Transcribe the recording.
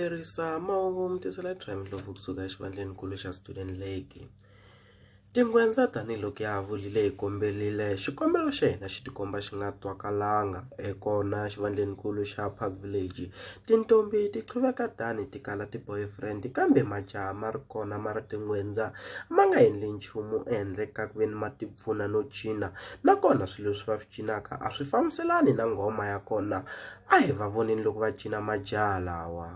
Perisa mahungu mi tisela Trime Ndlovu kusuka exivandleninkulu xa Student Lake. Tinghwendza tanihiloko ya ha vurile hi komberile xikombelo xa hina xi tikomba xi nga twakalanga ekona xivandleninkulu xa Park Village tintombi ti qhuveka tani ti kala ti-boyfriend kambe majaha ma ri kona ma ri tinghwendza ma nga endli nchumu ehandle ka ku veni ma ti pfuna no cina nakona swilo leswi va swi cinaka a swi fambiselani na nghoma ya kona a hi va voneni loko va cina majaha lawa.